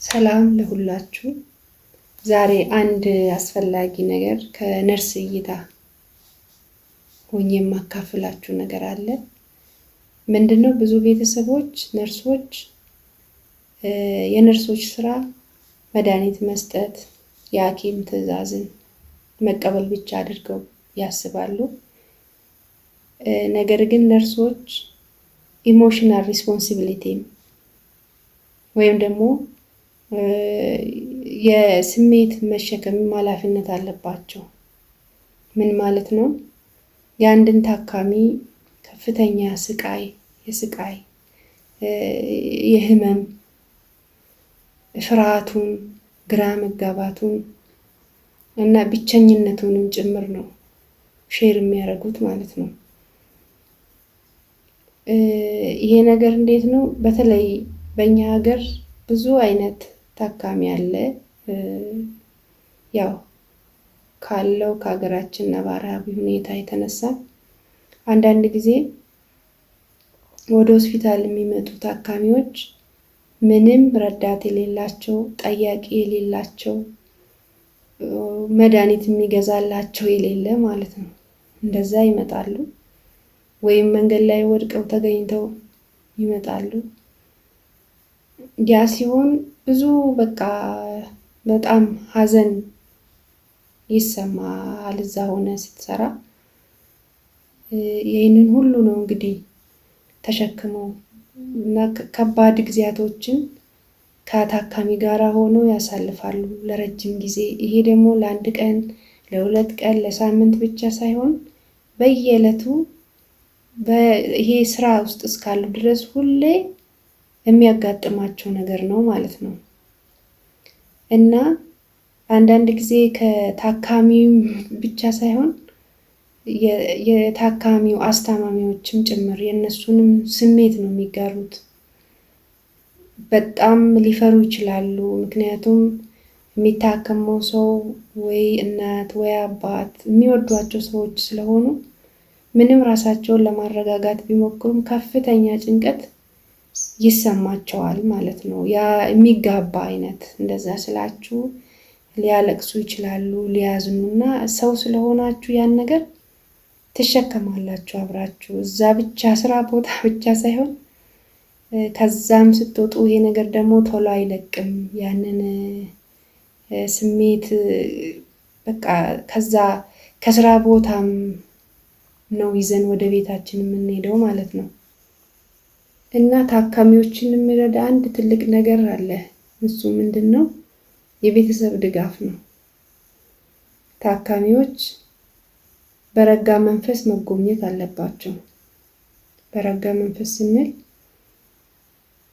ሰላም ለሁላችሁ። ዛሬ አንድ አስፈላጊ ነገር ከነርስ እይታ ሆኜ የማካፍላችሁ ነገር አለ። ምንድነው? ብዙ ቤተሰቦች ነርሶች የነርሶች ስራ መድኃኒት መስጠት፣ የሐኪም ትዕዛዝን መቀበል ብቻ አድርገው ያስባሉ። ነገር ግን ነርሶች emotional responsibility ወይም ደግሞ የስሜት መሸከም ኃላፊነት አለባቸው። ምን ማለት ነው? የአንድን ታካሚ ከፍተኛ ስቃይ፣ የስቃይ፣ የህመም፣ ፍርሃቱን፣ ግራ መጋባቱን እና ብቸኝነቱንም ጭምር ነው share የሚያደርጉት ማለት ነው። ይሄ ነገር እንዴት ነው? በተለይ በእኛ ሀገር ብዙ አይነት ታካሚ አለ። ያው ካለው ከሀገራችን ነባራዊ ሁኔታ የተነሳ አንዳንድ ጊዜ ወደ ሆስፒታል የሚመጡ ታካሚዎች ምንም ረዳት የሌላቸው፣ ጠያቂ የሌላቸው፣ መድኃኒት የሚገዛላቸው የሌለ ማለት ነው። እንደዛ ይመጣሉ። ወይም መንገድ ላይ ወድቀው ተገኝተው ይመጣሉ። ያ ሲሆን ብዙ በቃ በጣም ሀዘን ይሰማል እዛ ሆነ ስትሰራ። ይህንን ሁሉ ነው እንግዲህ ተሸክመው እና ከባድ ጊዜያቶችን ከታካሚ ጋር ሆነው ያሳልፋሉ ለረጅም ጊዜ። ይሄ ደግሞ ለአንድ ቀን፣ ለ2 ቀን፣ ለሳምንት ብቻ ሳይሆን በየዕለቱ ይሄ ስራ ውስጥ እስካሉ ድረስ ሁሌ የሚያጋጥማቸው ነገር ነው ማለት ነው። እና አንዳንድ ጊዜ ከታካሚው ብቻ ሳይሆን የታካሚው አስታማሚዎችም ጭምር የእነሱንም ስሜት ነው የሚጋሩት። በጣም ሊፈሩ ይችላሉ። ምክንያቱም የሚታከመው ሰው ወይ እናት ወይ አባት የሚወዷቸው ሰዎች ስለሆኑ ምንም ራሳቸውን ለማረጋጋት ቢሞክሩም ከፍተኛ ጭንቀት ይሰማቸዋል ማለት ነው። ያ የሚጋባ አይነት እንደዛ ስላችሁ ሊያለቅሱ ይችላሉ፣ ሊያዝኑ እና ሰው ስለሆናችሁ ያን ነገር ትሸከማላችሁ አብራችሁ። እዛ ብቻ ስራ ቦታ ብቻ ሳይሆን ከዛም ስትወጡ ይሄ ነገር ደግሞ ቶሎ አይለቅም። ያንን ስሜት በቃ ከዛ ከስራ ቦታም ነው ይዘን ወደ ቤታችን የምንሄደው ማለት ነው። እና ታካሚዎችን የሚረዳ አንድ ትልቅ ነገር አለ። እሱ ምንድን ነው? የቤተሰብ ድጋፍ ነው። ታካሚዎች በረጋ መንፈስ መጎብኘት አለባቸው። በረጋ መንፈስ ስንል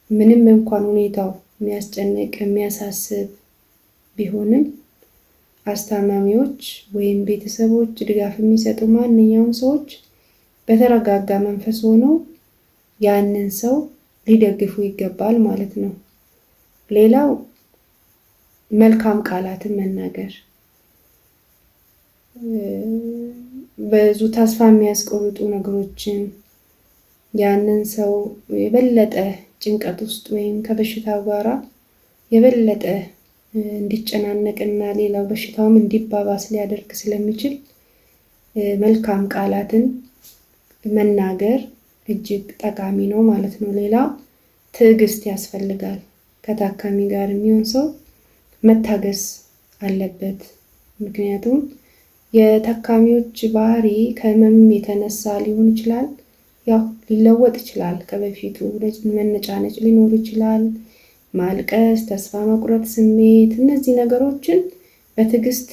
ምንም እንኳን ሁኔታው የሚያስጨንቅ፣ የሚያሳስብ ቢሆንም አስታማሚዎች ወይም ቤተሰቦች፣ ድጋፍ የሚሰጡ ማንኛውም ሰዎች በተረጋጋ መንፈስ ሆነው ያንን ሰው ሊደግፉ ይገባል ማለት ነው። ሌላው መልካም ቃላትን መናገር፣ ብዙ ተስፋ የሚያስቆርጡ ነገሮችን ያንን ሰው የበለጠ ጭንቀት ውስጥ ወይም ከበሽታው ጋራ የበለጠ እንዲጨናነቅና ሌላው በሽታውም እንዲባባስ ሊያደርግ ስለሚችል መልካም ቃላትን መናገር እጅግ ጠቃሚ ነው ማለት ነው። ሌላው ትዕግስት ያስፈልጋል። ከታካሚ ጋር የሚሆን ሰው መታገስ አለበት። ምክንያቱም የታካሚዎች ባህሪ ከህመም የተነሳ ሊሆን ይችላል። ያው ሊለወጥ ይችላል። ከበፊቱ መነጫነጭ ሊኖር ይችላል። ማልቀስ፣ ተስፋ መቁረጥ ስሜት፣ እነዚህ ነገሮችን በትዕግስት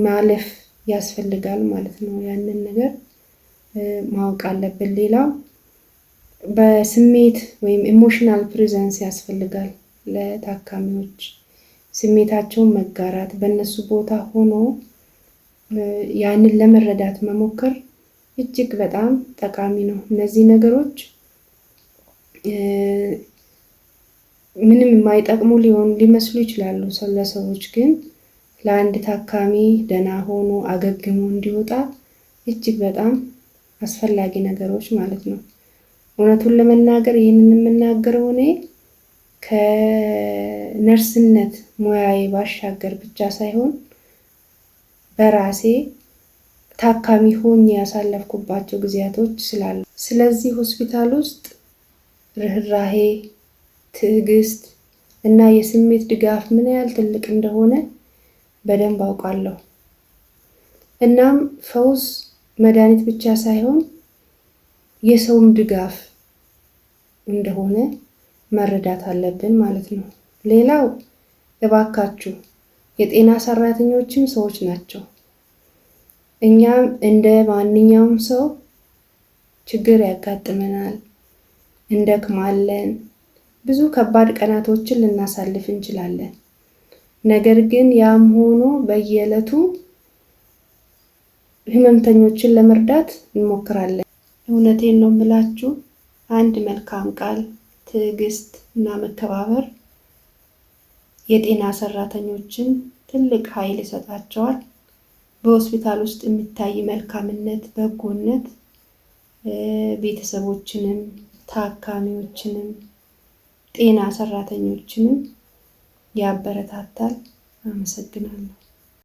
ማለፍ ያስፈልጋል ማለት ነው። ያንን ነገር ማወቅ አለብን። ሌላው በስሜት ወይም emotional presence ያስፈልጋል። ለታካሚዎች ስሜታቸውን መጋራት፣ በእነሱ ቦታ ሆኖ ያንን ለመረዳት መሞከር እጅግ በጣም ጠቃሚ ነው። እነዚህ ነገሮች ምንም የማይጠቅሙ ሊሆኑ ሊመስሉ ይችላሉ ለሰዎች፣ ግን ለአንድ ታካሚ ደህና ሆኖ አገግሞ እንዲወጣ እጅግ በጣም አስፈላጊ ነገሮች ማለት ነው። እውነቱን ለመናገር ይህንን የምናገረው እኔ ከነርስነት ሙያዬ ባሻገር ብቻ ሳይሆን በራሴ ታካሚ ሆኜ ያሳለፍኩባቸው ጊዜያቶች ስላሉ፣ ስለዚህ ሆስፒታል ውስጥ ርህራሄ፣ ትዕግስት እና የስሜት ድጋፍ ምን ያህል ትልቅ እንደሆነ በደንብ አውቃለሁ። እናም ፈውስ መድኃኒት ብቻ ሳይሆን የሰውም ድጋፍ እንደሆነ መረዳት አለብን ማለት ነው። ሌላው እባካችሁ የጤና ሰራተኞችም ሰዎች ናቸው። እኛም እንደ ማንኛውም ሰው ችግር ያጋጥመናል፣ እንደክማለን፣ ብዙ ከባድ ቀናቶችን ልናሳልፍ እንችላለን። ነገር ግን ያም ሆኖ በየዕለቱ ህመምተኞችን ለመርዳት እንሞክራለን። እውነቴን ነው የምላችሁ፣ አንድ መልካም ቃል፣ ትዕግስት እና መከባበር የጤና ሰራተኞችን ትልቅ ኃይል ይሰጣቸዋል። በሆስፒታል ውስጥ የሚታይ መልካምነት፣ በጎነት ቤተሰቦችንም ታካሚዎችንም ጤና ሰራተኞችንም ያበረታታል። አመሰግናለሁ።